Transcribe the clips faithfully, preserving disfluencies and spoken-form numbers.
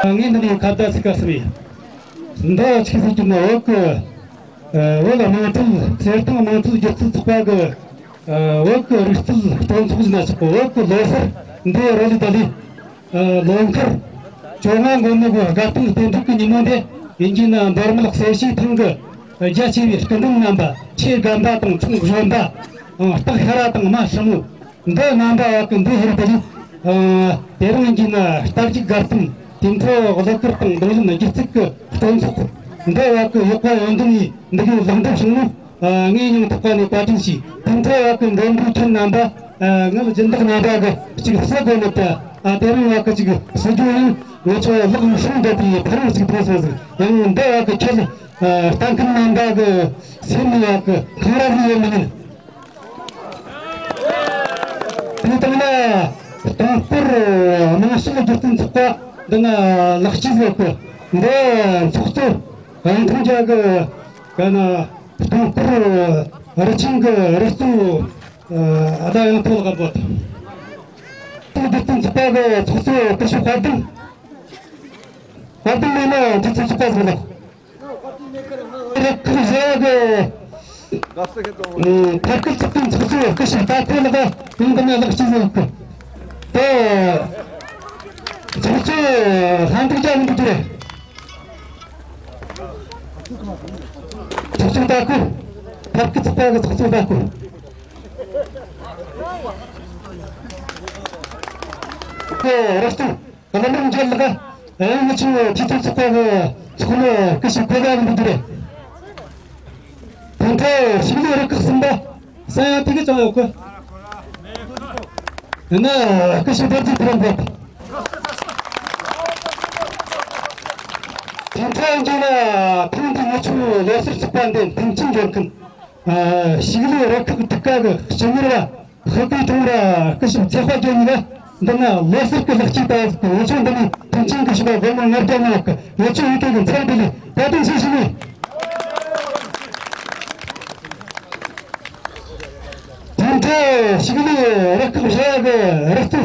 ངས་འདི་ནས་ཁ་བརྡ་ཞིག་བཀའ་ཟེར་བས། འདི་ཆི་ཟིག་གི་ནི་བོད་གི་ཨ་བོད་དམངས་ཁྲོད་ཚེ་ཐང་དམངས་གཙོའི་སྒྱུ་རྩལ་ཚོགས་པ་གི་ཨ་བོད་གི་རིག་རྩལ་སྤྲོ་ཚོགས་ཟེར་ན་ཆོག་གི། བོད་གི་ལོ་སར་འདི་རེ་ལི་ད་ལི་ཨ་ལོ་འཁོར་བཅོ་ལྔ་འགོར་ནི་གི་དགའ་སྟོན་རྟེན་འབྲེལ་གི་ཉིན་མོ་འདི་ཡིན་གྱི་ན། འབར་མེད་གསལ་བྱེད་ཐང་གི་རྒྱ་ཆེ་བའི་སྐུ་མགྲོན་རྣམ་པ། ཆེ་རྒན་པ་དང་ཆུང་གཞོན་པ། ཨ་སྟག་ཤ་ར་དང་མ་ཧྲིལ་བོ། འདི་རྣམ་པ་བ་གི་འདི་ཧེར་པ་ཡིན། ཨ་དེ་རིང་གི་ན་རྟ་རྒྱུག་དགའ་སྟོན། དེ་འཕྲོ་གླུ་གར་དང་མདོ་ལེན་སྒྱུ་རྩལ་གི་སྤྲོ་ཚོགས། འདི་བ་གི་ཡག་པ་ཡོང་དོན་ཡིན། འདི་གི་ལེགས་འགྲུབ་བྱུང་ནོ། ཨ་ངས་སྙིང་ཐག་པ་ནས་བཀའ་དྲིན་ཞུ། དེ་འཕྲོ་བ་གི་འགྲན་བསྡུར་མཁན་རྣམ་པ། ཨ་ངའི་སྦྱིན་བདག་རྣམ་པ་གི་ཅིག་གསོད་དགོས་ནི་ད། ཨ་དེ་རིང་བ་གི་ཅིག་གསོད་རྒྱུ་ཡིན། ང་ཚོ་ལག་ཧྲུང་འདྲ་དེ་ཕ་རོལ་ཅིག་ཐོན་སོང་ཟིག། ཡང་འདི་བ་གི་ཁྱེད་ཨ་ལྟ་མཁན་རྣམ་པ་གི་སེམས་ནས་བ་གི་འཁང་ར་ཟིག་ཡོད་མི་ཉན། དེ་དང་ན་སྟོང་སྐོར་དམངས་སྲོལ་སྒྱུ་རྩལ་ཚོགས་པ་འདི་ན་ལག་སྐྱེས་ཟེར་གི། འདི་ཚོགས་གཙོ་ཨང་ཐང་རྒྱ་གི་ག་ན་སྟོང་སྐོར་རི་ཆེན་གི་རི་གཙོ་ཨ་ད་ཡང་ཐོག་ལ་ག་བོད་དེ་སྒྱུ་རྩལ་ཚོགས་པ་གི་ཚོགས་གཙོ་སྐུ་ཞབས་དཔལ་ལྡན། དཔལ་ལྡན་མེད་ན་སྒྱུ་རྩལ་ཚོགས་པ་ཟེར་ལ། རེད། ཁོ་བཟོ་གི་ཕར་སྐུལ་ཚོགས་པའི་ཚོགས་གཙོ་སྐུ་ཞབས་ལྟ་ཐོ་ལགས་ཡང་འདི་ནས་ལག་སྐྱེས་ཟིག་གི། དེ་ཚོགས་གཙོ་ལྷ་འབྲུག་རྒྱལ་ཡིན་འདུག་རེད། ཚོགས་གཙོ་ལྟ་སྐུལ། ཕར་སྐུལ་ཚོགས་པ་གི་ཚོགས་གཙོ་ལྟ་སྐུལ། ཁོ་རེ་སྟོན། བླ་མ་མཇལ་ལ་ག། ཨེ་ང་ཚོ་དུས་ཚོད་ཚོགས་པ་གི་ཚོགས་མི་སྐུ་ཞབས་གོ་ག་གི་འདུག་རེད། དེ་འཕྲོ་ཕྱུགས་ལས་རུ་ཁག་གསུམ་པ་ས་ཡང་དེ་གི་ཅང་ཡོད་གི། ཡིན་ན་སྐུ་ཞབས་རྡོ་རྗེ་ཁྲི་རབ་འབོད། དེ་འཕྲོ་འགྱོ་ན་ཐེངས་འདི་ང་ཚོ་ལོ་སར་ཚོགས་པ་འདི་མཐུན་རྐྱེན་འབྱོར་མཁན། ཨ་ཕྱུགས་ལས་རུ་ཁག་དྲུག་ཀ་གི་སྤྱི་གཉེར་བ། ཧི་ཀའི་ཀྲུང་ར་སྐུ་ཞབས་ཚེ་དཔལ་རྒྱལ་ཉིད་ལ། འདི་ན་ལོ་སར་གི་ལེགས་སྐྱེས་དང་ཟིག་གི་འུ་ཚོ་འདི་ནས་མཐུན་རྐྱེན་གི་ཞུ་བ་སྒོར་མོ་ལྔ་བརྒྱ་ཉོ་གི། འུ་ཚོ་ཡི་གེ་གི་མཚན་དེ་ལས་བཀའ་དྲིན་ཆེ་ཞུ་ནས། དེ་འཕྲོ་ཕྱུགས་ལས་རུ་ཁག་བཞི་བ་གི་རུ་གཙོ་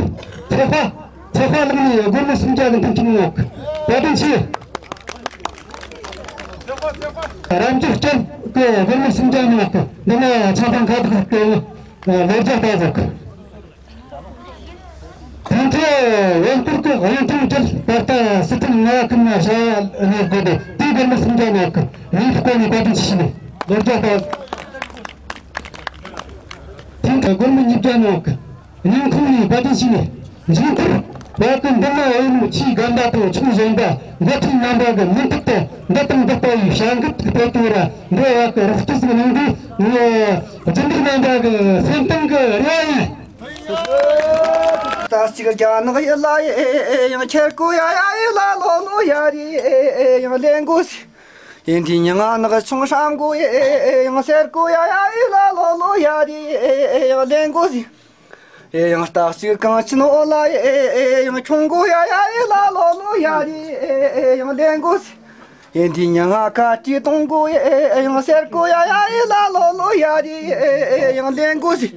ཚེ་དཔལ། ཚེ་དཔལ་ལགས་ནས་སྒོར་མོ་སུམ་བརྒྱ་གི་མཐུན་རྐྱེན་ཉོ་གི། བཀའ་དྲིན་ཆེ། རབ་འབྱོར་སྐྱབས་ཀྱི་སྒོར་མོ་སུམ་བརྒྱ་ཉོ་གི། འདི་ན་ཆང་ཐང་ཁ་བཏགས་ཀྱི་ལོ་བརྒྱ་ལྟ་ཟིག། དེ་འཕྲོ་བོད་སྐོར་གྱི་དབང་ཐང་བྲལ། ད་ལྟ་སི་ཁྲོན་ལྔ་ཁུལ་ན་བྱ་བ་གནང་དགོས་པས། དེའི་སྒོར་མོ་སུམ་བརྒྱ་ཉོ་གི། ངའི་སྐོར་ནས་བཀའ་དྲིན་ཆེ་ནས་ལོ་བརྒྱ་ལྟ། དེ་འཕྲོ་སྒོར་མོ་ཉིས་བརྒྱ་ཉོ་གི། སྙིང་ཁོང་ནས་བཀའ་དྲིན་ཆེ་ནས། འཇིགས་མཐར་བ་གི་འདི་ན་ཨེ་ནུ་ཆེ་རྒན་པ་དང་ཆུང་གཞོན་པ་འགོ་ཁྲིད་རྣམ་པ་གི་མུ་མཐུད་དུ་འདི་དང་འདི་ལྟ་བུའི་བྱ་འགུལ་སྤེལ་དུས་ར། འདི་བ་གི་རོགས་སྐྱོར་ཟིག་གནང་དུས་ངའི་སྦྱིན་བདག་རྣམ་པ་གི་སེམས་གཏིང་གི་རེ་བ་ཡིན། ད་ཅིག་རྒྱ་ནག་ཡི་ལ་ཡེ་ཡང་ཁྱེར་གོ་ཡ་ཡ་ཡི་ལ་ལོ་ལོ་ཡ་རེ་ཡང་ལེན་གོ་སི། ཡིན་དེ་ཉི་ང་ནག་ཆུང་ཧྲམ་གོ་ཡེ་ཡང་ཟེར་གོ་ཡ་ཡ་ཡི་ལ་ལོ་ལོ་ཡ་རེ་ཡང་ལེན་གོ་སི། ཡང་རྟ་ཅིག་གངས་ཅན་འོ་ལ་ཡེ་ཡང་ཁྱུང་གོ་ཡ་ཡ་ཡི་ལ་ལོ་ལོ་ཡ་རེ་ཡང་ལེན་གོ་སི། ཡིན་དེ་ཉི་ང་ཁ་ཅིག་གཏོང་གོ་ཡེ་ཡང་ཟེར་གོ་ཡ་ཡ་ཡི་ལ་ལོ་ལོ་ཡ་རེ་ཡང་ལེན་གོ་སི།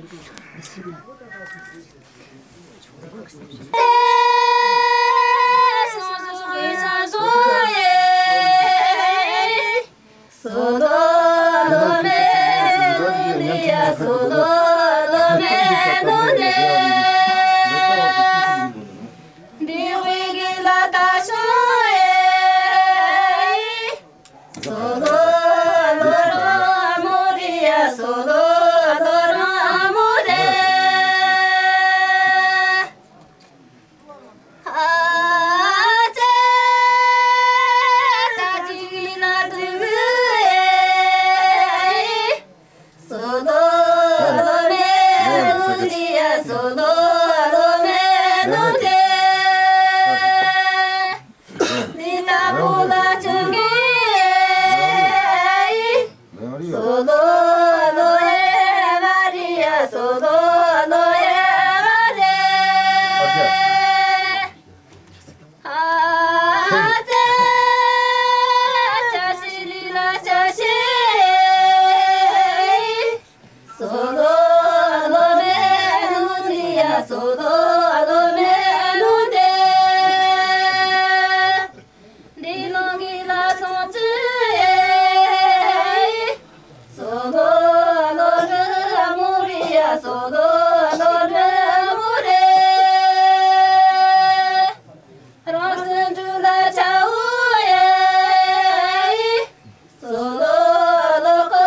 འདི་ལྟ་བུ་ལ་ཆོས་ཀྱི་སོ་ལོ་ལོ་ཨེ་མ་རི་ཡ་སོ་ལོ་ལོ་ཨེ་མ་རི། ཨ་ཙེ། ཅ་ཤི་རི་ལ་ཅ་ཤི། སོ་ལོ་ལོ་མེ་ནུ་ནི་ཡ་སོ་ལོ་ལོ་མེ་ནུ་ཏེ། འདི་ནོ་གི་ལ་སོང་ཅི་ཡེ། སོ་ལོ་ལོ་རི་མུ་རི་ཡ་སོ་ལོ་ལོ་རི་མུ་རི། རང་སེམས་འདུལ་ལ་བྱའོ་ཡེ། སོ་ལོ་ལོ་ཀོ་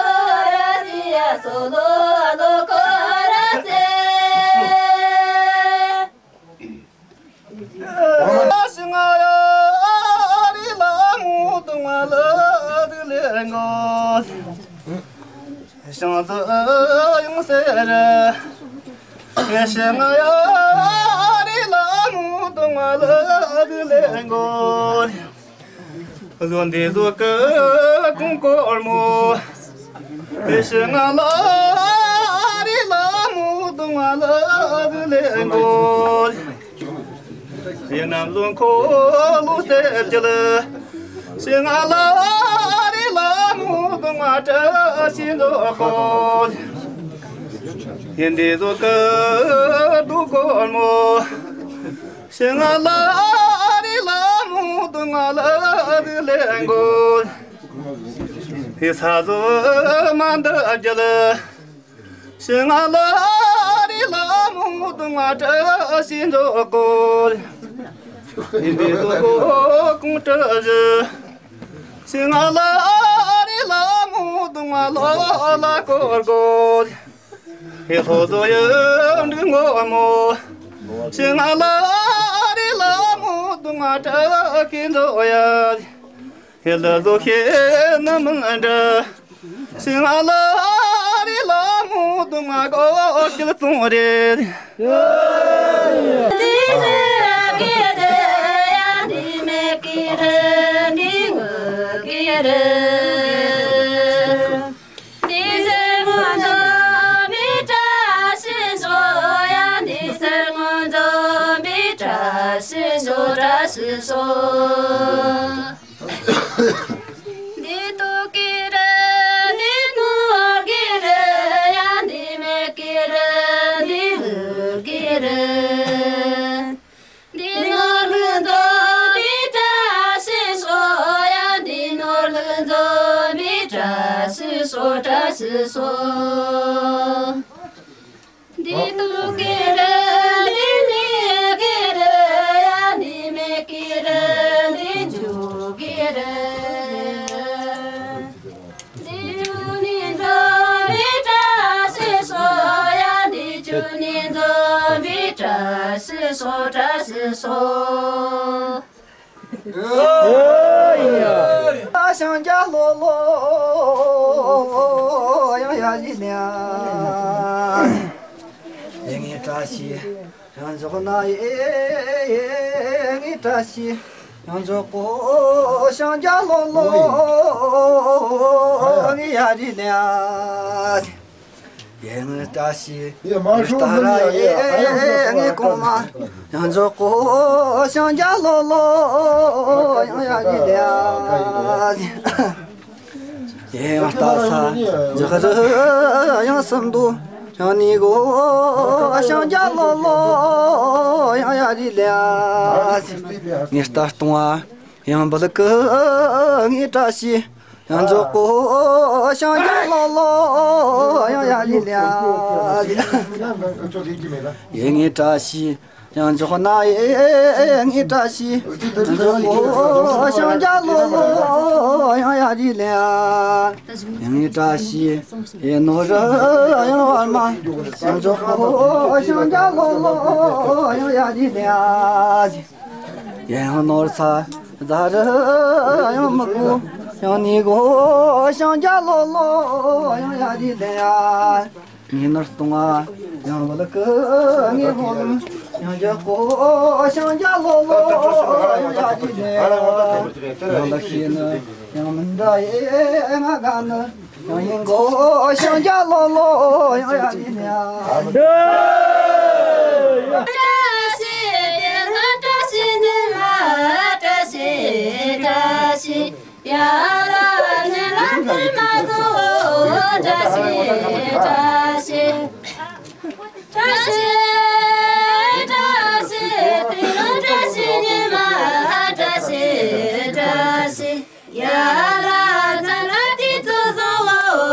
ར་ཙི་ཡ་སོ་ལོ་ལོ་ཀོ་ར་ཙི། ཞིང་ང་ཡ་རི་ལ་མུ་དུ་མ་ལ་དུ་ལེ་ངོ། ཞང་ཙི་ཡང་སེ་ར། ངེ་ཞེ་ང་ཡ་རི་ལ་མུ་དུ་མ་ལ་དུ་ལེ་མགོ། བཟོ་འདི་བཟོ་ཀི་ཀུང་ཀོར་མོ། ངེ་ཞེ་ང་ལ་རི་ལ་མུ་དུ་མ་ལ་དུ་ལེ་མགོ། ཡིན་ནམ་ལུང་ཁོ་ལུ་སྟེ་བཅུ་ལ། ཞིང་ང་ལ་རི་ལ་མུ་དུ་མ་བཀྲ་ཤིས་འཛོག་གོ། ཡིན་འདི་བཟོ་ཀི་དུ་གོར་མོ། ཞིང་ང་ལ་རི་ལ་མུ་དུ་མ་ལ་དུ་ལེ་མགོ། ཡི་ས་བཟོ་མ་འདི་བཅུ་ལ། ཞིང་ང་ལ་རི་ལ་མུ་དུ་མ་བཀྲ་ཤིས་འཛོག་གོ། ཡིན་འདི་དུ་གོ་ཀུང་བཀྲ་ཤིས། ཞིང་ང་ལ་རི་ལ་མུ་དུ་མ་ལོ་ལ་ཀོར་གོ། ཧེ་ལྷོ་བཟོ་ཡ་འདི་ངོ་མོ། ཞིང་ང་ལ་རི་ལ་མུ་དུ་མ་བཀྲ་ཤིས་འཛོག་ཡ། ཧེ་ལ་བཟོ་ཤེས་ན་མི་འདྲ། ཞིང་ང་ལ་རི་ལ་མུ་དུ་མ་གོ་ཅི་ལ་ཙུང་རེ། འདི་ཟེར་གི་རེད་ཡ་འདི་མེད་གི་རེད་འདི་ངུ་གི་རེད། འདི་ཟེར་ངོ་ཚོ་མི་བཀྲ་ཤིས་ཤོག་ཡ། འདི་ཟེར་ངོ་ཚོ་མི་བཀྲ་ཤིས་ཤོག་བཀྲ་ཤིས་ཤོག་འདི་ཏུ་ཀི་རེད། འདི་ནོར་གི་རེད་ཡ། འདི་མེད་གི་རེད། འདི་ལུག་གི་རེད། འདི་ནོར་ལུག་མཛོ་མི་བཀྲ་ཤིས་ཤོག་ཡ། འདི་ནོར་ལུག་མཛོ་མི་བཀྲ་ཤིས་ཤོག་བཀྲ་ཤིས་ཤོག་འདི་ཏུ་ཀི་རེད། འདི་ནི་ཀི་རེད་ཡ། འདི་མེད་ཀི་རེད། འདི་འཇུ་ཀི་རེད། འདི་ཆུ་ནི་འཛོམས་པའི་བཀྲ་ཤིས་ཤོག་ཡ། འདི་ཆུ་ནི་འཛོམས་པའི་བཀྲ་ཤིས་ཤོག་བཀྲ་ཤིས་ཤོག་ཨ་ཞང་རྒྱ་ལོ་ལོ་ཡང་ཡ་ཡི་ལ། ཡེ་ངའི་བཀྲ་ཤིས་ཡང་འཇོག་ན་ཡེ་ངའི་བཀྲ་ཤིས་ཡང་འཇོག་གོ། ཞང་རྒྱ་ལོ་ལོ་ངའི་ཡ་ཡི་ལ། ཡེ་ངའི་བཀྲ་ཤིས་ཡེ་ལྟ་ར་ཡེ་ངའི་གོང་མ་ཡང་འཇོག་གོ། ཞང་རྒྱ་ལོ་ལོ་ཡང་ཡ་ཡི་ལ། ཡེ་ཡང་ལྟ་ས་འཇོག་ར་ཡང་སུམ་མདོ་ཡང་ནི་གོ། ཞང་རྒྱ་ལོ་ལོ་ཡང་ཡ་ཡི་ལ། ངའི་ལྟ་སྟོང་བ་ཡང་འབུལ་གི་ངའི་བཀྲ་ཤིས་ཡང་འཇོག་གོ། ཞང་རྒྱ་ལོ་ལོ་ཡང་ཡ་ཡི་ལ། ཡེ་ངའི་བཀྲ་ཤིས་ཡང་འཇོག་ན་ཡེ་ངའི་བཀྲ་ཤིས་ཡང་འཇོག་གོ། ཞང་རྒྱ་ལོ་ལོ་ཡང་ཡ་ཡི་ལ། ཡེ་ངའི་བཀྲ་ཤིས་ཡེ་ནོར་ར་ཡང་བར་མ་ཡང་འཇོག་གོ། ཞང་རྒྱ་ལོ་ལོ་ཡང་ཡ་ཡི་ལ། ཡང་ནོར་ས་ཟ་རུ་ཡང་མི་དགོས། ཡང་ནི་གོ་ཞང་རྒྱ་ལོ་ལོ་ཡང་ཡ་ཡི་ལ། ངའི་ནོར་སྟོང་བ་ཡང་བླུག་གི་ངའི་ཧོ་ལུམ། ཡང་རྒྱལ་པོ་ཞང་རྒྱ་ལོ་ལོ་ཡང་ཡ་ཇི་ནས། ཡང་ལ་ཤེས་ནི་ཡང་མི་འདའ་ཡེ་ང་ག་ནི། ཡང་ཡིན་གོ་ཞང་རྒྱ་ལོ་ལོ་ཡང་ཡ་ཇི་ནས། བཀྲ་ཤིས་བདེ་ལེགས། བཀྲ་ཤིས་བདེ་ལེགས། བཀྲ་ཤིས་བདེ་ལེགས། བཀྲ་ཤིས་བཀྲ་ཤིས། ཡ་ལ་ནི་ལ་ནི་མ་ཐོ། བཀྲ་ཤིས་བཀྲ་ཤིས། བཀྲ་ཤིས་བཀྲ་ཤིས། བཀྲ་ཤིས་ཉི་མ་བཀྲ་ཤིས་བཀྲ་ཤིས། ཡ་ལ་ཚ་ལ་དེ་ཚོ་བཟང་བོ།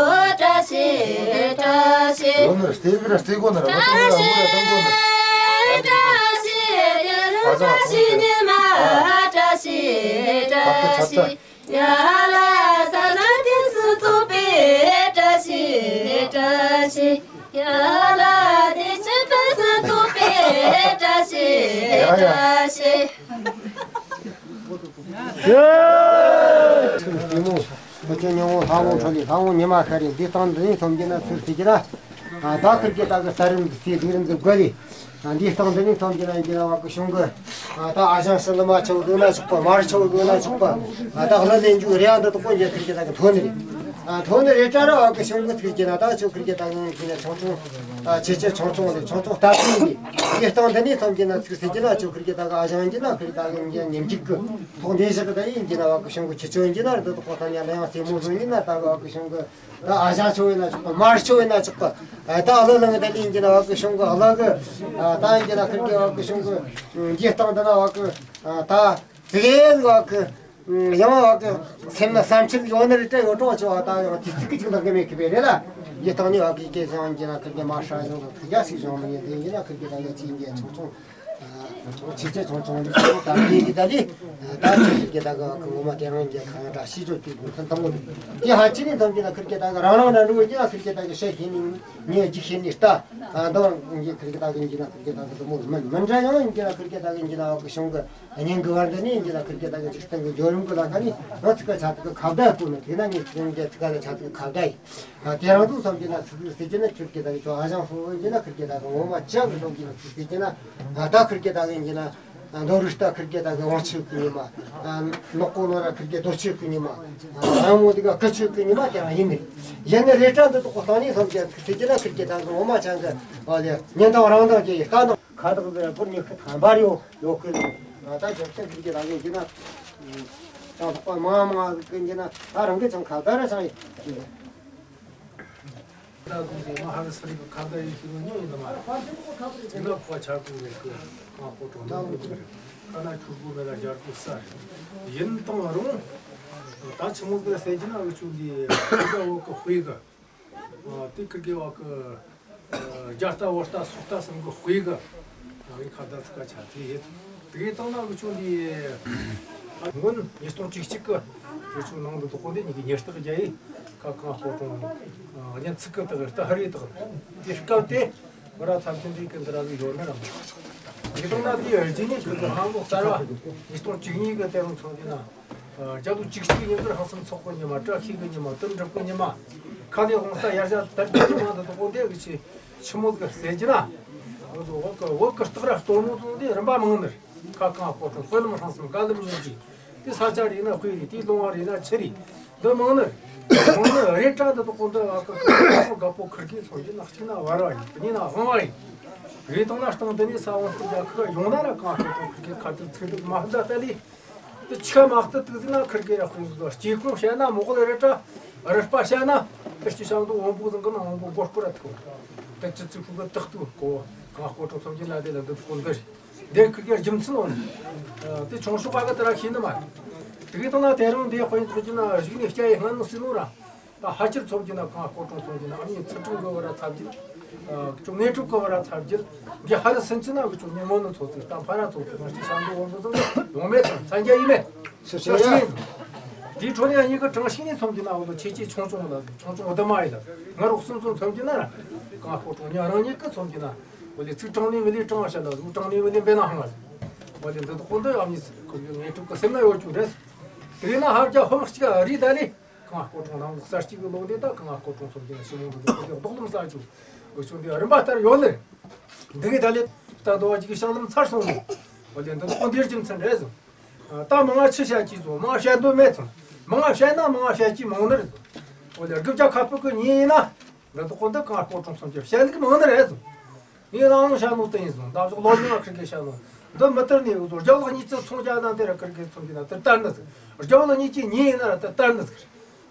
བཀྲ་ཤིས་བཀྲ་ཤིས། ཡོད་ནི་རེད། བཀྲ་ཤིས་བཀྲ་ཤིས། ཡ་ལ་བཀྲ་ཤིས་ཉི་མ་བཀྲ་ཤིས་བཀྲ་ཤིས། ཡ་ལ་ས་ལ་དེ་སུ་ཚོགས་པའི་བཀྲ་ཤིས་བཀྲ་ཤིས། ཡ་ལ་དེ་ཕྱི་དྲོ་སུ་ཚོགས་པའི་བཀྲ་ཤིས་བཀྲ་ཤིས། ཡ་ཡ། ཚུལ་བལྟས་ནོ། མི་ཆེན་ཉིན་མོ་ལྷ་མོ་འཕྲོ་ལས་ལྷ་མོ་ཉི་མ་ཤར་རེ། འདི་སྟེང་འདི་ནས་མཐོང་གི་ན་ཚུལ་བལྟས་ཀྱི་ན། ད་ཁིར་གི་ད་གི་ས་རིམ་འདི་ཚེ་ལུས་རིམ་འདི་དགོས་ལས། འདིའི་སྟེང་འདི་ནས་མཐོང་གི་ན་ཡིན་གྱི་ན་བ་གི་གཞུང་གི། ད་ཨ་ཞང་ཕྱི་ལི་མ་ཆོ་དགོས་ན་ཆོག་པ། མར་ཆོ་དགོས་ན་ཆོག་པ། ད་ལ་ལེན་རྒྱུ་རེ་ཡང་འདི་དག་ཀོ་འཇལ་ཁིར་གི་ད་གི་ཐོན་ནི་རེད། ཐོན་ནི་རེད་ད་ར་བ་གི་གཞུང་གི་ཚིག་གི་ན་ད་ཆོ་ཁིར་གི་ད་གི་ཡིན་གྱི་ན་ཆུང་ཆུང་། ཆེ་ཆེ་ཆུང་ཆུང་ལས་ཆུང་ཆུང་ལྟ་ཚུལ་ཡིན། འདིའི་སྟེང་འདི་ནས་མཐོང་གི་ན་ཚིག་ཟེར་གྱི་ན་ཆོ་ཁིར་གི་ད་གི་ཨ་ཞང་ཡིན་གྱི་ན་ཁིར་གི་ད་གི་ཡིན་གྱི་ན་ཉིན་གཅིག་གི་ཐོག་འདི་བཞག་གི་ད་ཡིན་གྱི་ན་བ་གི་གཞུང་གི་ཁྱི་ཆོ་ཡིན་གྱི་ན་རི་དག་ཀོ་ད་ནི་ལ་ཡང་སེ་མོ་བཟོ་ཡིན་ན་ད་གི་བ་གི་གཞུང་གི། ད་ཨ་ཞང་ཆོ་ཡིན་ན་ཆོག་པ། མར་ཆོ་ཡིན་ན་ཆོག་པ། ད་ཨ་ལ་ལ་ངི་ད་ལིན་གྱི་ན་བ་གི་གཞུང་གི་ཨ་ལ་གི། ད་ཡིན་གྱི་ན་ཁིར་གི་བ་གི་གཞུང་གི། འཇིག་སྟངས་འདི་ན་བ་གི། ད་ཙི་གེ་བ་གི། ཡང་བ་གི་སེམས་ན་བསམ་འཆར་ཡོད་ནི་རེད་དྲ་ཡོད་གྲོང་ཆོ་བ། ད་ཡང་དེ་ཚིག་གི་ཅིག་ལ་གི་མེད་གི་བས་རེད་ལ། འཇིག་སྟངས་ནི་བ་གི་སྐད་ཆ་ཡིན་གྱི་ན་ཁིར་གི་མ་ཧྲ་ཡོང་གི་ཁིར་ག་ཞིག་བྱུང་མི་ཉན། དེ་ཡིན་གྱི་ན་ཁིར་གི་ད་ཡ་ཅི་ཡིན་གྱི་ཆུང་ཆུང་། ཆེ་ཆེ་ཆུང་ཆུང་ལས་ཆུང་དང་དེ་གི་ད་ལི། ད་ཁིར་གི་ད་གི་ངོ་མ་དེ་རང་གི་ཁ་ཡང་ད་ཤི་ཆོག་དེ་དགོས་མཁན་དང་པོ་རེད། དེ་ཧ་ཅི་ནི་ཐམས་ཅད་ན་ཁིར་གི་ད་གི་རང་རང་ན་འགྲོ་གི་ན་ཁིར་གི་ད་གི་ཤེས་ཤེས་ནི་ཉེ་འཇིགས་ཤེས་ནི་ལྟ། ད་འདང་གི་ཁིར་གི་ད་གི་འཇིགས་ན་ཁིར་གི་ད་གི་དུ་མོ་མི་མི་འདྲ་ཡང་ཡིན་གྱི་ན་ཁིར་གི་ད་གི་འཇིགས་ན་བ་གི་གཞུང་གི་སྙིང་གི་བར་འདི་ནི་ཡིན་གྱི་ན་ཁིར་གི་ད་གི་འཇིག་རྟེན་གི་འབྱོར་རིམ་གི་ལ་ཁ་ནི་ང་ཚིག་ག་ཆ་ཚིག་གི་ཁ་བརྡ་བསྐུར་ནི། དེ་ན་ངས་ཚིག་གི་ཚིག་ག་ལ་ཆ་ཚིག་གི་ཁ་བརྡ་ཡིན། ད་དེ་རང་དུ་བསམ་གྱི་ན་ཚིག་ཟེར་གྱི་ན་ཁིར་གི་ད་གི་ཁྱོད་ཨ་ཞང་ཧྥུ་ཡིན་གྱི་ན་ཁིར་གི་ད་གི་ངོ་མ་ཅག་གི་བསམ་གྱི་ན་ཚིག་ཟེར་གྱི་ན། ད་ཁིར་གི་ད་གི་ཡིན་གྱི་ན་མདོ་རུ་ལྟ་ཁིར་གི་ད་གི་དབང་ཆོས་གི་ཉི་མ། ནག་པོ་ནོ་ར་ཁིར་གི་རྡོ་ཆོས་གི་ཉི་མ། རང་མོ་དེ་ག་ཀི་ཆོས་གི་ཉི་མ་དེ་རང་ཡིན་ནི། ཡིན་ནི་རེ་ཀྲ་འདི་དུ་ཀོ་སྟངས་ནི་བསམ་གྱི་ཚིག་ཟེར་གྱི་ན་ཁིར་གི་ད་གི་ངོ་མ་ཅག་གི་བ་ལེ་ཉིན་དང་རང་དང་གི་ཡི་ལྟ་ནོ། ཁ་དོག་ཟེར་བུར་ཉི་ཤུ་ཐམ་པ་རེ་ཡོད་ཡོད་ཁུལ། ད་རྒྱབ་ཆེན་ཁིར་གི་ད་གི་ཡིན་གྱི་ན། ཅང་ཐོག་པ་མང་མང་ཟིག་གི་ཡིན་གྱི་ན་ད་རང་གི་ཅང་ཁ་བརྡ་ར་ཅང་ཡིན། ད་དུང་ཟེར་མ་ཧ་རི་སི་རི་གི་ཁ་བརྡ་ཡིན་ཞིག་ཉོ་ཡིན་ད་མ། ཅི་ན་ཁོ་ཆ་ཀུ་རེད་གི། ཁ་ཁོ་གྲོང་ན་ཀུ་རེད། ཁ་ན་ཆུ་ཀུ་མེད་ལ་རྒྱ་ཀུ་ས་རེད། ཡིན་དང་རུང་། ད་ཆི་མོ་གི་ཟེར་གྱི་ན་འུ་ཆུ་འདི་ཁ་བརྡ་འོག་གི་དཔེ་གི། དེ་ཁིར་གི་བ་གི་རྒྱ་ལྟ་བོད་ལྟ་སོག་ལྟ་གསུམ་གི་དཔེ་གི་ངའི་ཁ་བརྡ་ཚིག་ཁ་ཆ་ཚིག་ཡིན། དེ་གི་སྟེང་ན་འུ་ཆུ་འདི་སྔོན་ཉིས་སྟོང་བཅུ་གཅིག་གི་འུ་ཆུ་ནང་དུ་དོག་གོ་འདི་ཉིད་ཀྱི་ཉེར་སྟག་རྒྱ་ཡི་ཁ་གང་སྤོ་གྲོང་གཉན་ཚིག་གི་དག་ལྟ་ཧ་རི་དག་དེ་སྐབས་དེ་བུ་ར་ཚབ་ཆེན་འདི་གི་འདི་ར་ལུས་ཡོད་ན་ར་མ། དེ་སྟེང་ན་དེ་རྗེས་ནས་ཁིར་གི་ཧང་ལོག་གསར་བ་ཉིས་སྟོང་བཅུ་གཉིས་གི་དེ་རིང་ཚོགས་འདི་ན། རྒྱ་ལོ་བཅུ་གཅིག་ཉིན་གྱི་ཧང་སང་ཚོགས་གི་ཉི་མ། བཀྲ་ཤིས་གི་ཉི་མ། དོན་འགྲུབ་གི་ཉི་མ། ཁ་ལས་དབང་རྟ་ཡར་བཞག་དར་གྱི་ཉི་མ་འདི་དག་གོ་འདི་གི་ཆེ་ཆི་མོ་གི་ཟེར་གྱི་ན། འོ་ཟོ་བོད་གི་བོད་གི་སྟག་ར་སྟོན་མོ་ཚོ་འདི་རིམ་པ་མང་ནི། ཁ་གང་སྤོ་གྲོང་དཔེ་ལམ་ཧྲང་སམ་བཀའ་ལམ་ཉན་གྱི། དེ་ས་ཆ་རེ་ན་དཔེ་རེ། དེ་ལུང་བ་རེ་ན་ཆུ་རེ། འདི་མང་ནི། མང་ནི་རེ་ཀྲ་འདི་དག་གོ་འདི་བ་གི་དགའ་པོ་ཁིར་གི་ཚོ་འདི་ན་གཅིག་ན་བར་བ་ཡིན། དེ་ནས་ན་དབང་བ་ཡིན། རེ་དང་ན་སྟེང་འདི་ནས་ས་དབང་སྟེ་རྒྱ་ཁི་ཡོང་ན་ར་གང་སྤོ་གྲོང་ཁིར་གི་ཁ་ཐུག་ཚིག་ཐུག་མ་ཧ་ད་ལི། དེ་ཆ་མ་གཏད་དུ་ཟིན་ན་ཁིར་གེ་ར་དཔེ་འདུག་སྐྱེ་ཁུངས་བཤད་ན་མོ་གོ་ལ་རེ་ཏྲ་རི་པ་བཤད་ན་དེ་སྐྱེ་བྱང་དུ་འོམ་བུ་ཟིན་གི་ན་འོམ་བུ་མགོ་སྐོར་ར་ཐུག་དེ་ཅི་ཙི་ཕུག་གི་རྟག་ཏུ་གོ་གང་སྤོ་གྲོང་ཚོམ་གྱི་ལ་དེ་ལ་འདི་ཐུག་འདི་རེད། དེ་ཁིར་གེ་རྒྱུ་མཚན་ནོ་དེ་ཆུང་ཤོག་ག་གི་དེ་ར་ཤེས་ནི་མ་རེད། དེ་གི་དང་ན་དེ་རིང་འདི་དཔེ་ཚོ་གྱི་ན་གཞུག་ནས་སྐྱ་ཡི་སྔ་ནུ་སྲིད་ནོ་ར། ད་ཕལ་ཆེར་ཚོགས་ཀྱི་ན་གང་སྐོར་གྲོང་ཚོགས་ཀྱི་ན་ཨ་མྱེས་ཚུལ་ཁྲིམས་གི་བར་ཚབ་རྒྱུད། ཨ་ཀྱོ་དངོས་གྲུབ་གི་བར་ཚབ་རྒྱུད། འདི་ཧ་ལ་སུན་ཚི་ན་གི་ཀྱོ་ཉིན་མོ་ནི་ཚོགས་ཚིག་ད་ཕ་ར་ཚོགས་ཚིག་ང་ཅི་ཤང་གི་འོང་གི་ཚོགས་ཡོང་མེད་ཚང་ཚན་རྒྱ་ཡིན་མེད། ཤི་ཤི་ཡ། དེའི་འཕྲོ་ནས་ཨ་མྱེས་གི་གྲངས་ཤིག་ནས་ཚོགས་ཀྱི་ན་འོ་ལོ་ཆེ་ཆེ་ཆུང་ཆུང་ལ་ཆུང་ཆུང་འོ་དེ་མ་ཡིན་ལ་ང་རོགས་གསུམ་ཚོགས་ཚོགས་ཀྱི་ན་ར་གང་སྐོར་གྲོང་ཉ་རང་ཉིད་གི་ཚོགས་ཀྱི་ན་འོ་ལེ་ཚིག་གྲངས་ནས་མི་ལེ་གྲངས་བཤད་ལ་གཟུགས་གྲངས་ནས་མི་ལེ་འབེ་ན་ཧང་ལ་འོ་ལེ་འདི་དག་གོ་འདི་ཨ་མྱེས་ཚིག་ཀྱོ་དངོས་གྲུབ་གི་སེམས་ན་ཡོད་ཀྱོ་རེད། དེ་ན་ཧ་རྒྱ་ཧོ་མ་གཅིག་རི་ད་ལི། གང་སྐོར་གྲོང་རང་གསར་སྐྱེས་ཀྱི་ལོ་འདི་དང་གང་སྐོར་གྲོང་ཚོམ་གྱི་ཞི་མོ་འདི་ཚོ་གི་ལྡོག་ལམ་གསར་བཅུ་འུ་ཆོ་འདི་རིམ་པ་ལྟར་ཡོད་ནི། འདི་གི་ད་ལེ་ད་འདོ་བ་ཅིག་གི་ཤང་ལམ་ཚར་སོང་ནས། འོ་ལེ་འདི་དག་འདིར་རྒྱུ་མཚན་རེད་ཟེར། ད་མང་ང་ཆི་བཤད་ཀྱི་ཟེར། མང་ང་བཤད་འདོད་མེད་ཙང་། མང་ང་བཤད་ན་མང་ང་བཤད་ཀྱི་མང་ནི་རེད་ཟེར། འོ་ལེ་དགུ་བརྒྱ་ཁ་ཕུག་གི་ཉིན་ཡིན་ན། འདི་དག་འདི་གང་སྐོར་གྲོང་ཚོ་འདིར་བཤད་ལུགས་མང་ནི་རེད་ཟེར། ངས་རང་རང་བཤད་ནོ་དེ་ཡིན་ཟེར། འདབ་ཆགས་ལོ་ཉི་མ་ཁིར་གེ་བཤད་ནོ། འདི་མི་ལྟར་ནས་འུ་ཚོ་རྒྱབ་ལོགས་གཉིས་ཙི་ཚོང་རྒྱག་ན་འདི་ར་ཁིར་གེ་ཚོང་གི་ན་དེ་ལྟར་ནི་ཟེར། རྒྱབ་ལོགས་གཉིས་ཀྱི་ཉིན་ཡིན་ན་ར་དེ་ལྟར་ནི་ཟེར།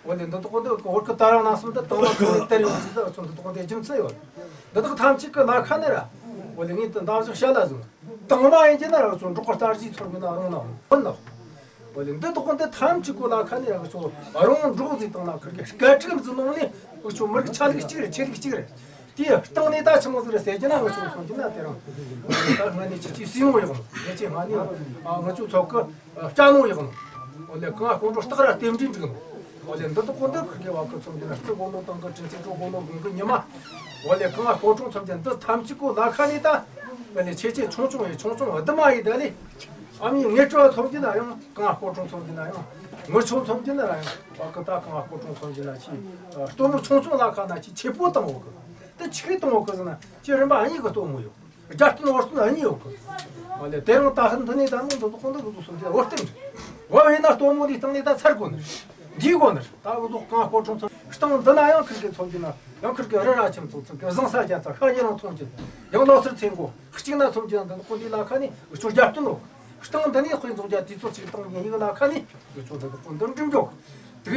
འོ་ལེ་འདི་དག་འདི་བོད་ཀྱི་ད་རང་ནང་སོང་འདི་དང་བ་ཁ་ནས་དེར་ཡོང་ཟིག་ད་ཚོ་འདི་དག་འདི་རྒྱུ་མཚན་ཡོད། འདི་དག་ཐམས་ཅད་ཀྱི་ལ་ཁ་ནས་ར། འོ་ལེ་ངས་དེ་འདབ་ཆགས་བཤད་ལ་ཟེར། དང་མ་ཡིན་གྱི་ན་ར་ཚོ་འབྲོག་པ་རྟ་རྫི་ཚོར་གྱི་ན་རུང་ན་འོང་ན། འོ་ལེ་འདི་དག་འདི་ཐམས་ཅད་ཀྱི་ལ་ཁ་ནས་ར་ཚོ་རུང་འབྲོག་ཟིག་དང་ན་ཁིར་གེ་སྐད་ཁྲིག་འཛིན་ནོ་ནི་འུ་ཚོ་མི་རིགས་ཆ་ལུགས་གཅིག་རེད། ཆོས་ལུགས་གཅིག་རེད། དེའི་སྟེང་ནས་ད་ཆི་མོ་ཟིག་རེད་ཟེར་གྱི་ན། ང་ཚོ་མཚོན་གྱི་ན་དེ་རིང་ད་སྔ་ནས་ཁྱེད་ཀྱིས་སྲིད་ཡོང་ཡོང་། ངེད་ཀྱི་སྔ་ནས་ཨ་ང་ཚོ་ཚོགས་ཀྱི་སྐྱ་ནོ་ཡོང་། འོ་ལེ་གང་སྐོར་འགྲོ་སྟག་ར་རྟེན་འབྲེལ་འགྲིག་ནོ། འོ་ལེ་འདི་དག་འདི་ཁིར་གེ་བ་ཁོ་མཚོན་གྱི་ན་རྩི་གོ་ནོ་དང་གི་དྲིན་ཚིག་འགྲོ་གོ་ནོ་དགུང་གི་ཉི་མ། འོ་ལེ་གང་སྐོར་གྲོང་མཚོན་གྱི་འདི་ཐམས་ཅད་ཀྱི་ལ་ཁ་ནས་ད། འོ་ལེ་ཆེ་ཆེ་ཆུང་ཆུང་ཡི་ཆུང་ཆུང་འདི་མ་ཡི་ད་ལེ། ཨ་མྱེས་ངེད་ཅག་མཚོན་གྱི་ན་ཡང་གང་སྐོར་གྲོང་མཚོན་གྱི་ན་ཡང་། ངུ་ཆོ་མཚོན་གྱི་ན་ར་ཡང་བ་ཀི་ད་གང་སྐོར་གྲོང་མཚོན་གྱི་ན་ཆི། སྟོན་མོ་ཆུང་ཆུང་ལ་ཁ་ན་ཆི་ཆེ་པོ་བཏང་འོག་གི། དེ་ཆི་གི་བཏང་འོག་གི་ཟེར་ན་ཆི་རིམ་པ་གཉིས་གི་སྟོན་མོ་ཡོད། རྒྱ་སྟོན་འོར་སྟོན་གཉིས་ཡོད་གི། ཨ་ལེ་དེ་རིང་ད་ཧན་འདི་ནས་ད་ནི་འདི་དག་འདི་གི་འདུག་སོང་གི་འོར་སྟོན་རེད། འོ་ཡིན་ན་སྟོན་མོ་འདི་སྟེང་ནས་ད་ཚར་དགོས་ནི། འདི་དགོས་ནི་ད་འུ་ཚོ་གང་སྐོར་གྲོང་ཚོ་སྟེང་འདི་ན་ཡང་ཁིར་གི་མཚོན་གྱི་ན་ཡང་ཁིར་གི་རི་ར་ཁྱིམ་ཚོ་ཚོ་གི་བཟང་ས་རྒྱ་ཚ་ཤ་ཉེ་རང་མཐོང་གྱི་ཡང་ལོ་སར་ཚེ་མགོ་གཅིག་ན་མཚོན་གྱི་ན་འདི་དག་འདི་ལ་ཁ་ནས་འུ་ཚོ་རྒྱ་སྟོན་འོག་སྟེང་འདི་ནས་དཔེ་མཚོན་རྒྱ་དུས་ཚོད་ཅིག་སྟེང་ཉིན་ཡིག་ལ་ཁ་ནས་དུས་ཚོད་འདི་དག་འདི་འགྲིམ་འཇོག་དེ་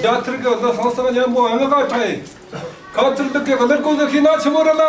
རྒྱ་ཐར་གི་བློ་སངས་སངས་མཉམ་པོ་ཨ་ང་ག་ཁྲའི། ཁ་ཐུར་འདི་གི་གླུ་གོ་ཟིག་ཤེས་ན་ཆི་མོ་རེད་ལ།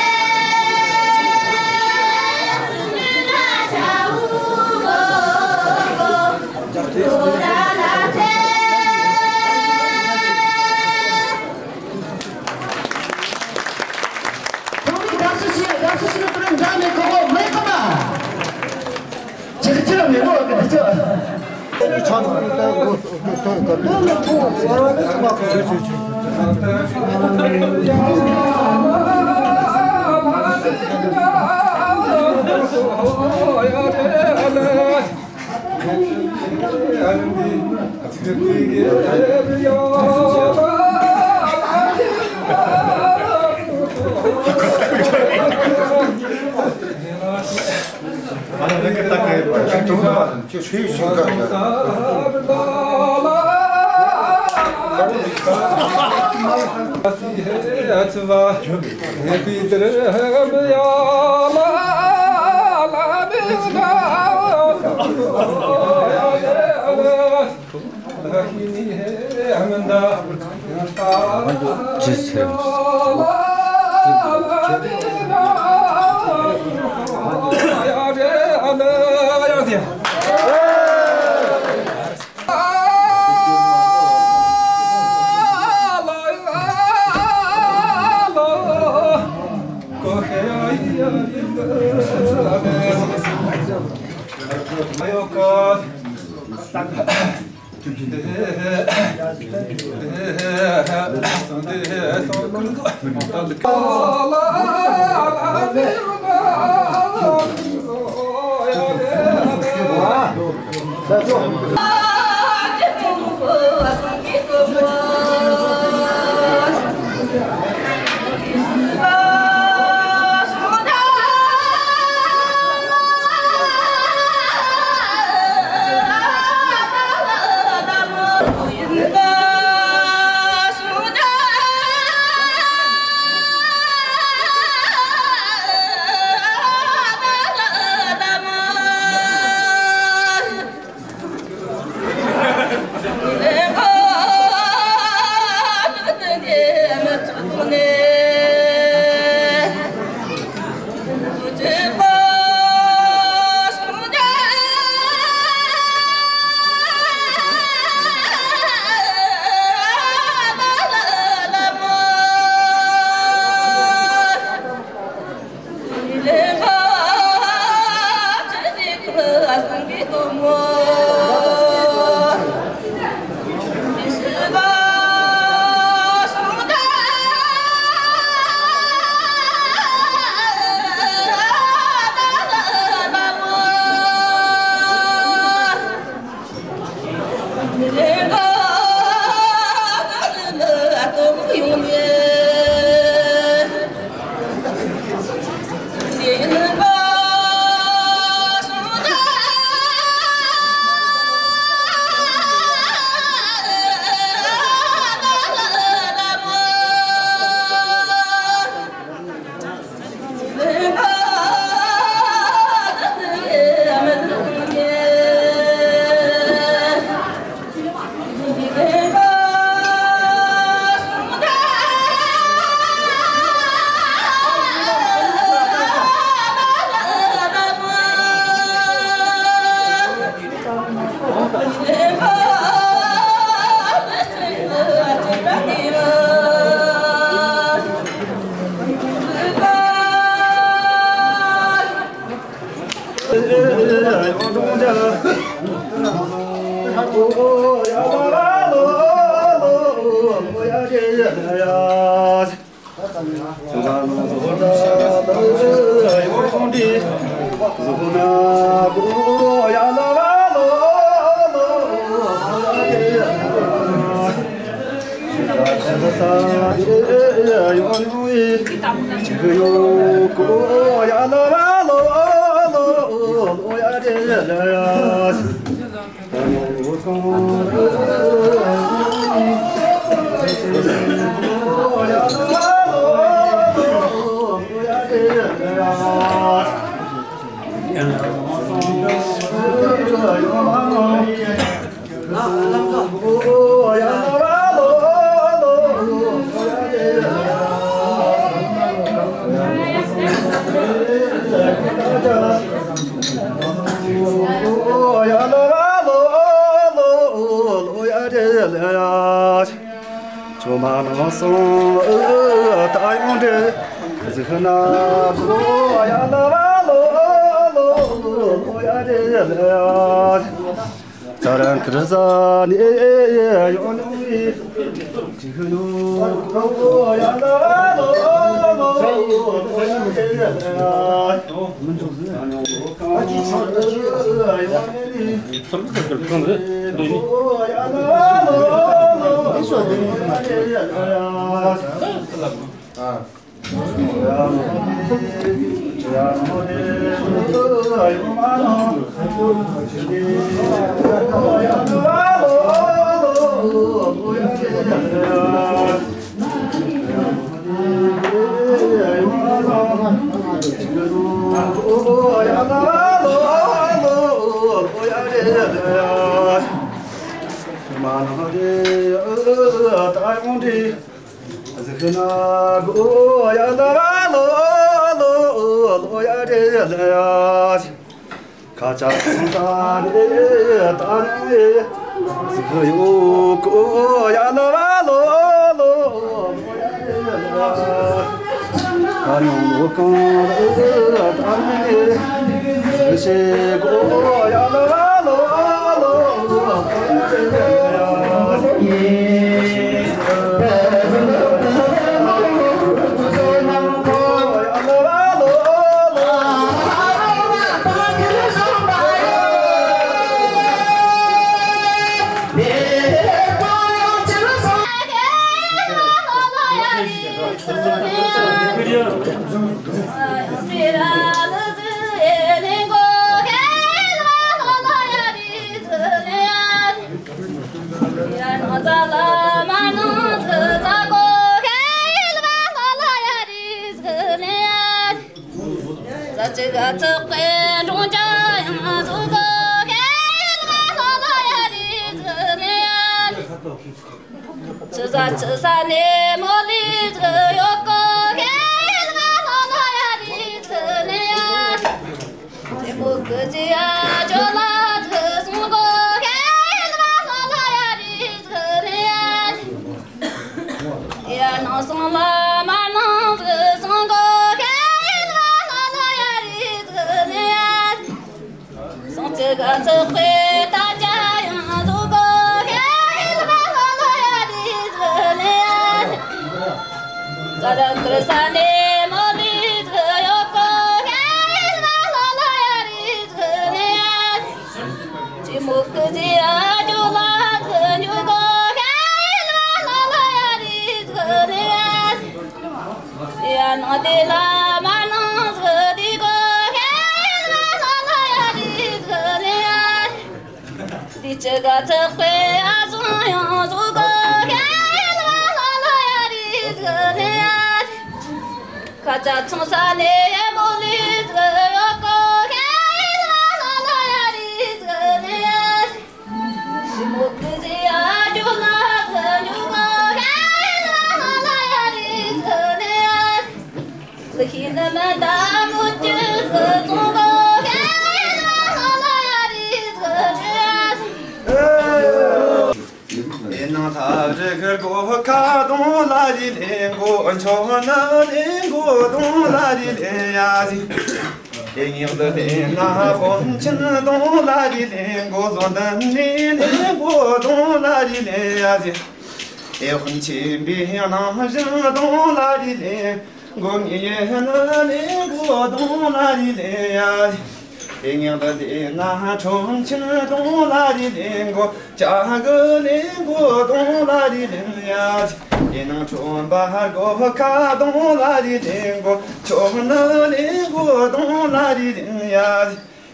ཚང་མས་དགའ་བསུ་ཞུ། དགའ་བསུ་ཞུ་ནི་དེ་རིང་འདྲ་མེད་གོ་གོ་མེད་གོ་མ། ཅིག་ཅིག་མེད་གོ་གི་འདི་ཅི།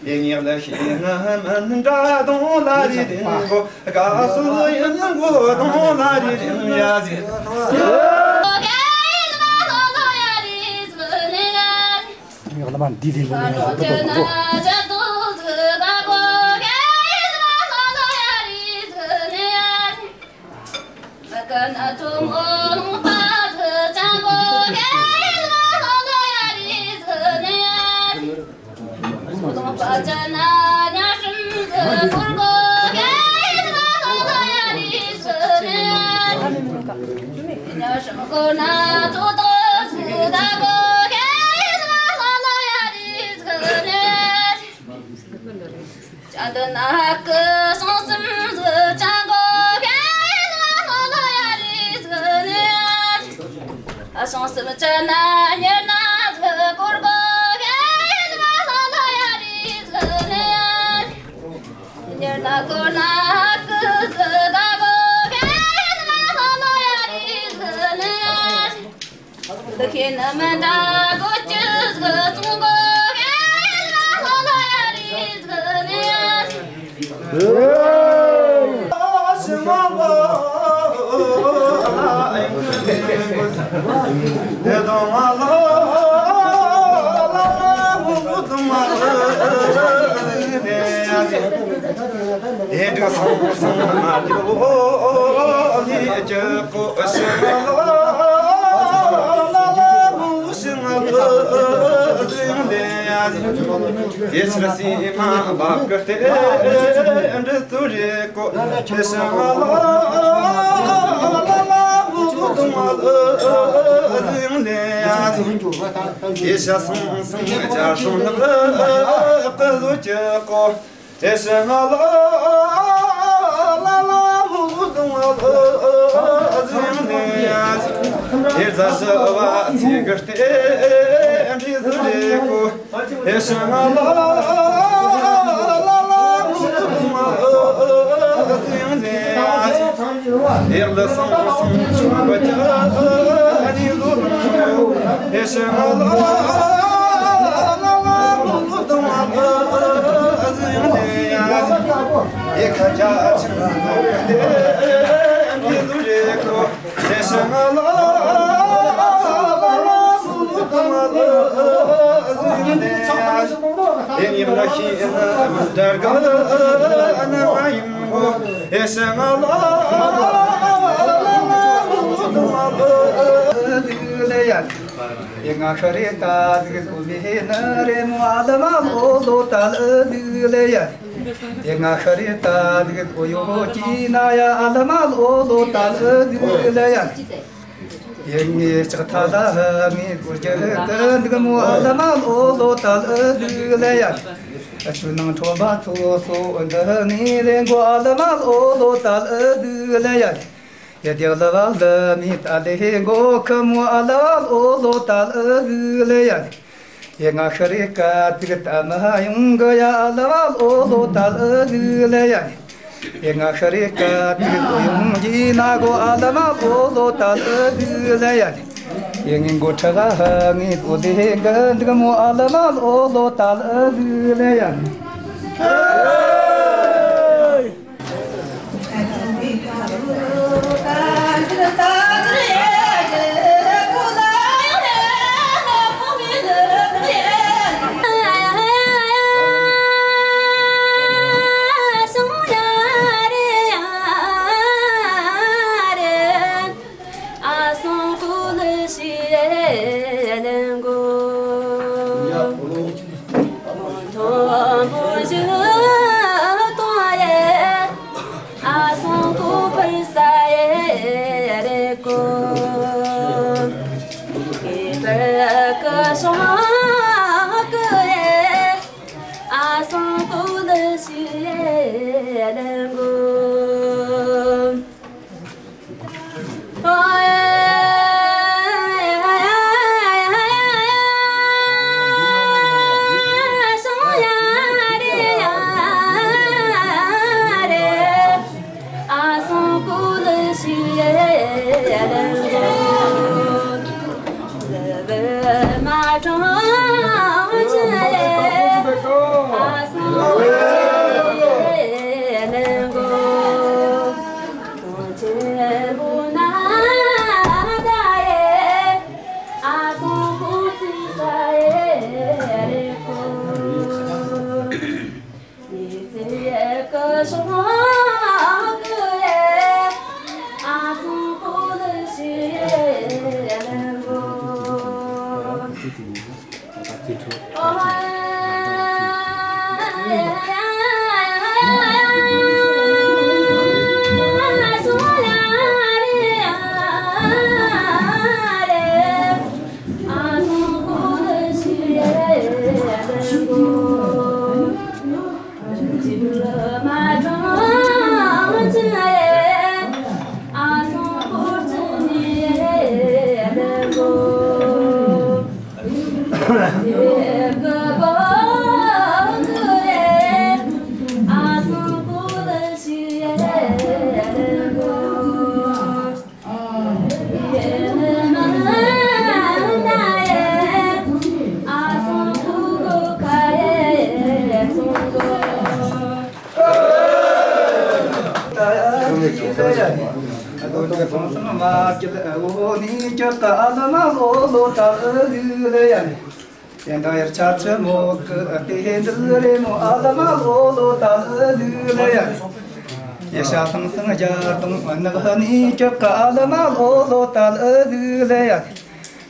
དེ་ཉིད་ལ་ཤེས་ན་མི་འདྲ་དང་ལ་རེ་རིང་གོ། དགའ་བསུ་ཡིན་གོ་དང་ལ་རེ་རིང་ཡ་ཟེར། ངས་བླ་མ་འདི་དེ་ལོ་ནས་ཡང་འདི་ལོ་འདི་ལོ།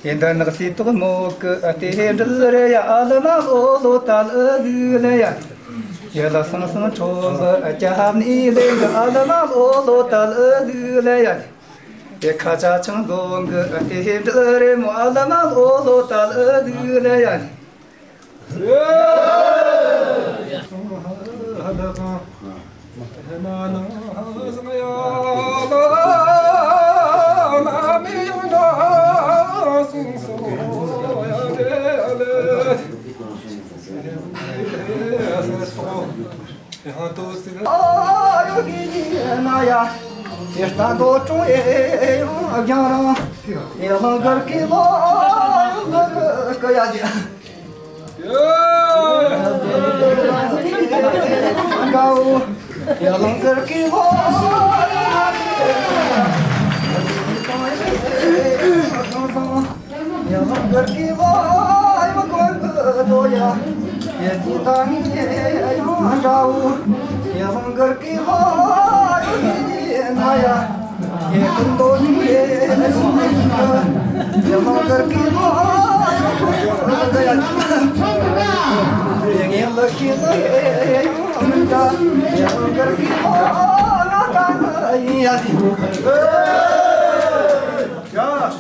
ཡིན་ད་ནགས་སི་ཏོག་མོ་གི་ལྟེ་འབྲེལ་རེ་ཡ། ཨ་ལ་མ་ལོ་ལོ་ད་ལ་ལུ་ལེ་ཡ། ཡ་ལ་སང་སང་ཁྲོ་ལ་ཅ་ཧབ་ནི་ལེ་གི། ཨ་ལ་མ་ལོ་ལོ་ད་ལ་ལུ་ལེ་ཡ། ཡ་ཁ་ཆ་ཆང་ལོང་གི་ལྟེ་འབྲེལ་རེ་མོ། ཨ་ལ་མ་ལོ་ལོ་ད་ལ་ལུ་ལེ་ཡ། ཡ།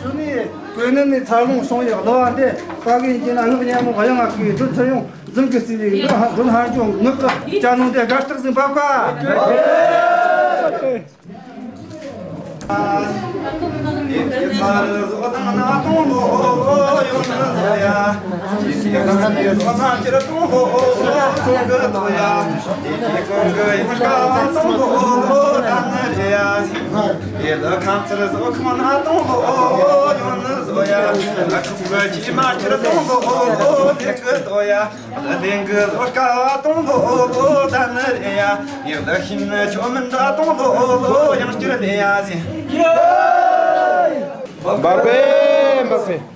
ཤུ་ནི་ཀུན་ནི་ནི་ཚ་ལོང་སོང་ཡག་ལོ་ཨ་འདི་ཕ་གི་ཡིན་ན་ངག་ཉམས་མོ་གཡང་ང་གི་དུ་ཚ་ཡོང་། ཟིན་གི་སི་ལི་ལོ་ཧ་ལོ་ཧ་ཅུང་ངག་གི་ཅ་ནོ་འདི་དགའ་སྟག་ཟིན་པ་ཀ། འབབ་པས་འབབ་པས།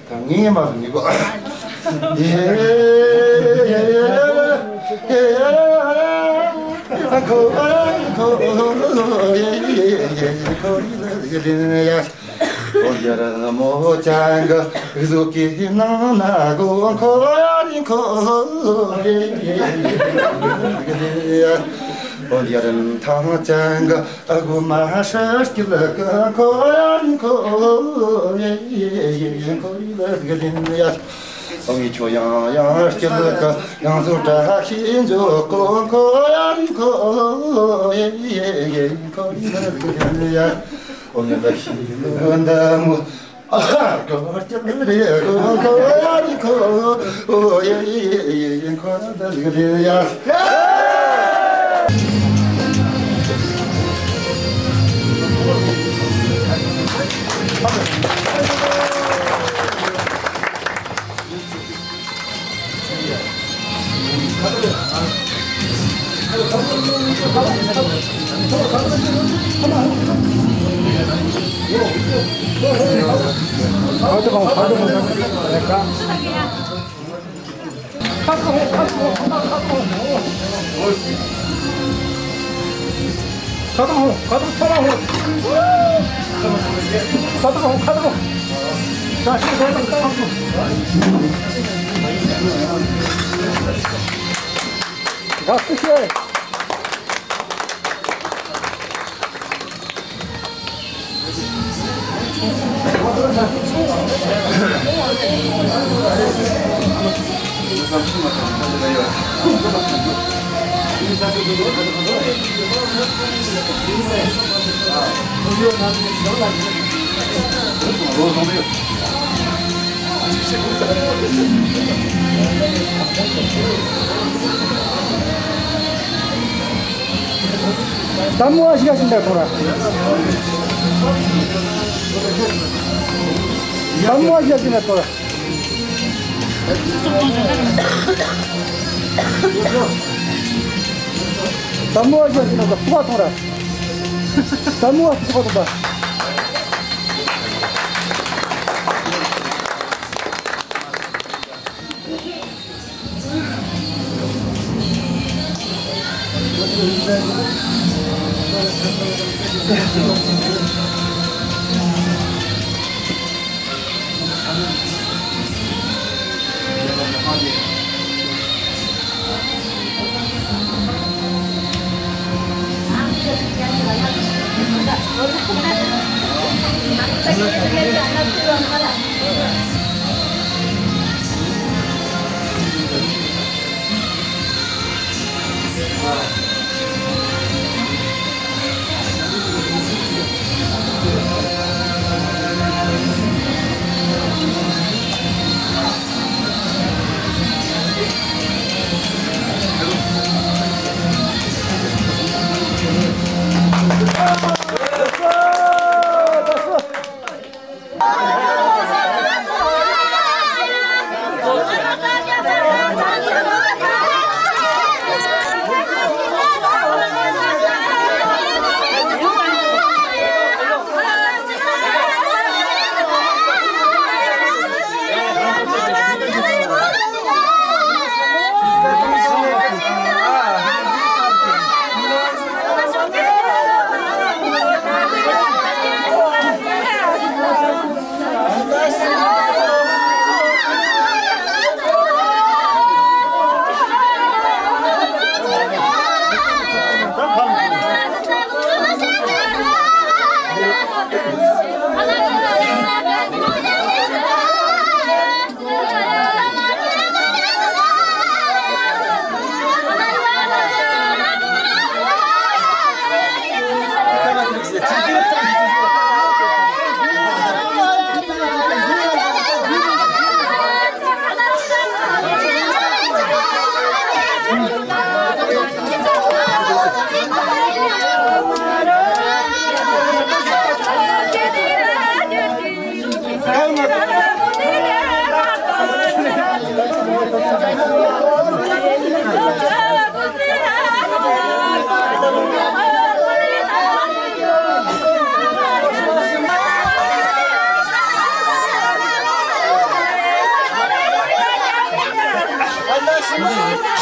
ད་ངས་མ་ནི་གོ། ད་མོ་ཨ་ཞིག་ཨ་ཞིག་འདྲ་ཐོང་་ར། ད་མོ་ཨ་ཞིག་ཨ་ཞིག་འདྲ་ཐོང་ར། ད་མོ་ཨ་ཞིག་ཨ་ཞིག་འདྲ་ཐོང་ར། ད་མོ་ཨ་ཞིག་ཨ་ཞིག་འདྲ་ཐོང་ར། ཨ་མ།